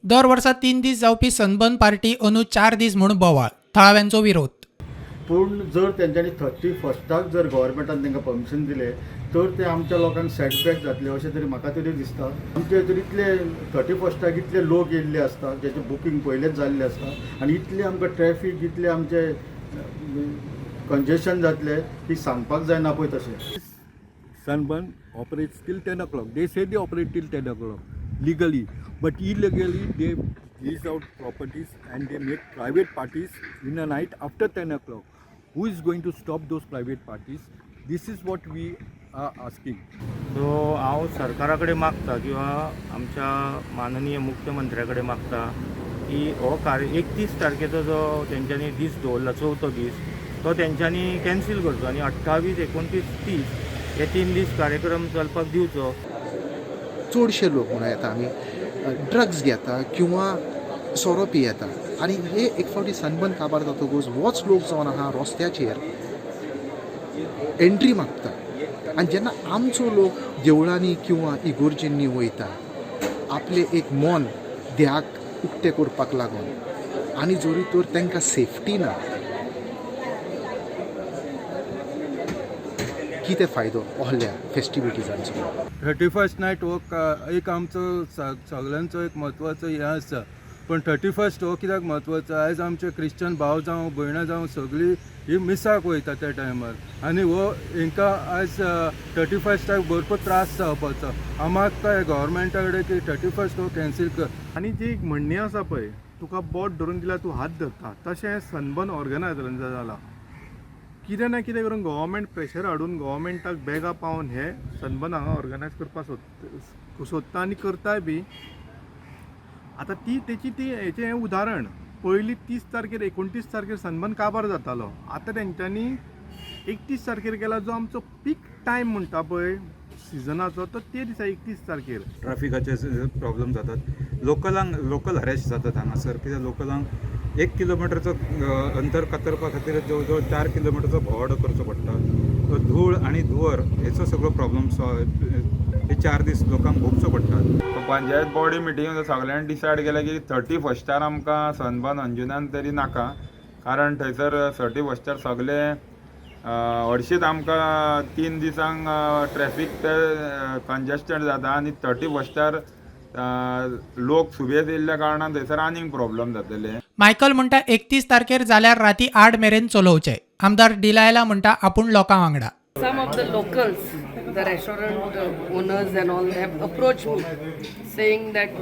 दर वर्सा 3 दीस जावपी सनबर्न पार्टी अंदू 4 दीस म्हूण बोवाळ, थळाव्यांचो विरोध. पूण जर तेंच्यांनी 31 स्टाक जर गव्हर्मेंटान तांकां परमिशन दिलें तर ते आमच्या लोकांक सेटबॅक जातले अशें तरी म्हाका तरी दिसता. आमचे हितून इतले 31 स्टाक इतले लोक येयल्ले आसता, जेचे बुकींग पयलेच जाल्ले आसता आनी इतले आमकां ट्रॅफीक, इतले आमचे कंजेशन जातलें की सांगपाक जायना पळय तशें. Sunburn operates till 10 o'clock. They say they operate till 10 o'clock legally, but illegally they lease out properties and they make private parties in the night after 10 o'clock. Who is going to stop those private parties? This is what we are asking. So हांव सरकारा कडेन मागता किंवा आमच्या माननीय मुख्यमंत्र्या कडेन मागता की हो कार्य 31 तारखेचो जो तेंच्यांनी दीस दवरला, चवथो दीस, तो तेंच्यांनी कॅन्सील करचो आनी 28, 29, 30 हे 3 दीस कार्यक्रम चलपाक दिवचो. चडशे लोक म्हणूं येता आमी ड्रग्स घेता किंवा सोरो पियेता आनी हे एक फावटी सनबर्न काबार जातकूच होच लोक जावन आहा रस्त्याचेर एंट्री मागता आनी जेन्ना आमचो लोक देवळांनी किंवा इगोर्जींनी वयता आपलें एक मन देहाक उक्तें करपाक लागून आनी जरी तर तांकां सेफ्टी ना, कितें फायदो असल्या फेस्टिविटीजांचो? 31 नायट हो एक आमचो सगळ्यांचो एक म्हत्वाचो हें आसा, पण 31 हो कित्याक म्हत्वाचो? आयज आमचे क्रिश्चन भाव जावं, भयणां जावं, सगळीं ही मिसाक वयता त्या टायमार आनी हो हेंकां आयज 31 स्टाक भरपूर त्रास जावपाचो. हांव मागता गव्हर्मेंटा कडेन की 31 हो कॅन्सील कर. आनी जी एक म्हणणी आसा पळय, तुका बोट धरून दिल्यार तूं हात धरता, तशें सनबर्न ऑर्गनायजरांचें जालां. कितें ना कितें करून गव्हर्मेंट प्रेशर हाडून, गव्हर्मेंटाक बेगां पावोवन हे सनबर्न हांगा ऑर्गनायज करपाक सोदता आनी करताय बी. आतां ती तेची ती हेचें हें उदाहरण, पयलीं 30 तारखेर, 29 तारखेर सनबर्न काबार जातालो. आतां तेंच्यांनी 31 तारखेर केला, जो आमचो पीक टायम म्हणटा पळय सिजनाचो, तो ते दिसा 31 तारखेर. ट्राफिकाचे प्रॉब्लम जातात, लोकलांक लोकल हॅरेस जातात हांगासर, कित्याक लोकलांक 1 किलोमिटरचो अंतर कातरपा खातीर जवळ जवळ 4 किलोमिटरचो भोंवाडो करचो पडटा. सो धूळ आनी धुंवर हेचो सगळो प्रॉब्लम हे 4 दीस लोकांक भोगचो पडटा. पंचायत बॉडी मिटींग सगळ्यांनी डिसायड केलें की 31 स्टार आमकां सनबर्न अंजुनान तरी नाका, कारण थंयसर 31 स्टार सगळे हरशींच आमकां 3 दिसांक ट्रॅफीक ते कंजेस्टेड जाता आनी 31 स्टार लोक सुबेज येयल्ल्या कारणान थंयसर आनीक प्रॉब्लम जातले. मायकल म्हणटा, 31 तारखेर जाल्यार राती 8 मेरेन चलोवचे. आमदार डिलायला म्हणटा, आपूण लोकां वांगडा. Some of the locals, the restaurant owners and all, have approached me saying that,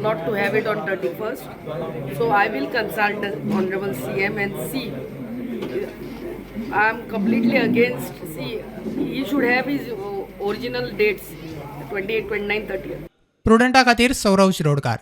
not to have it on 31st. So I will consult the Honorable CM and see. I am completely against. See, he should have his original dates, 28, 29, 30th. प्रुडंटा खातीर सौरव शिरोडकार.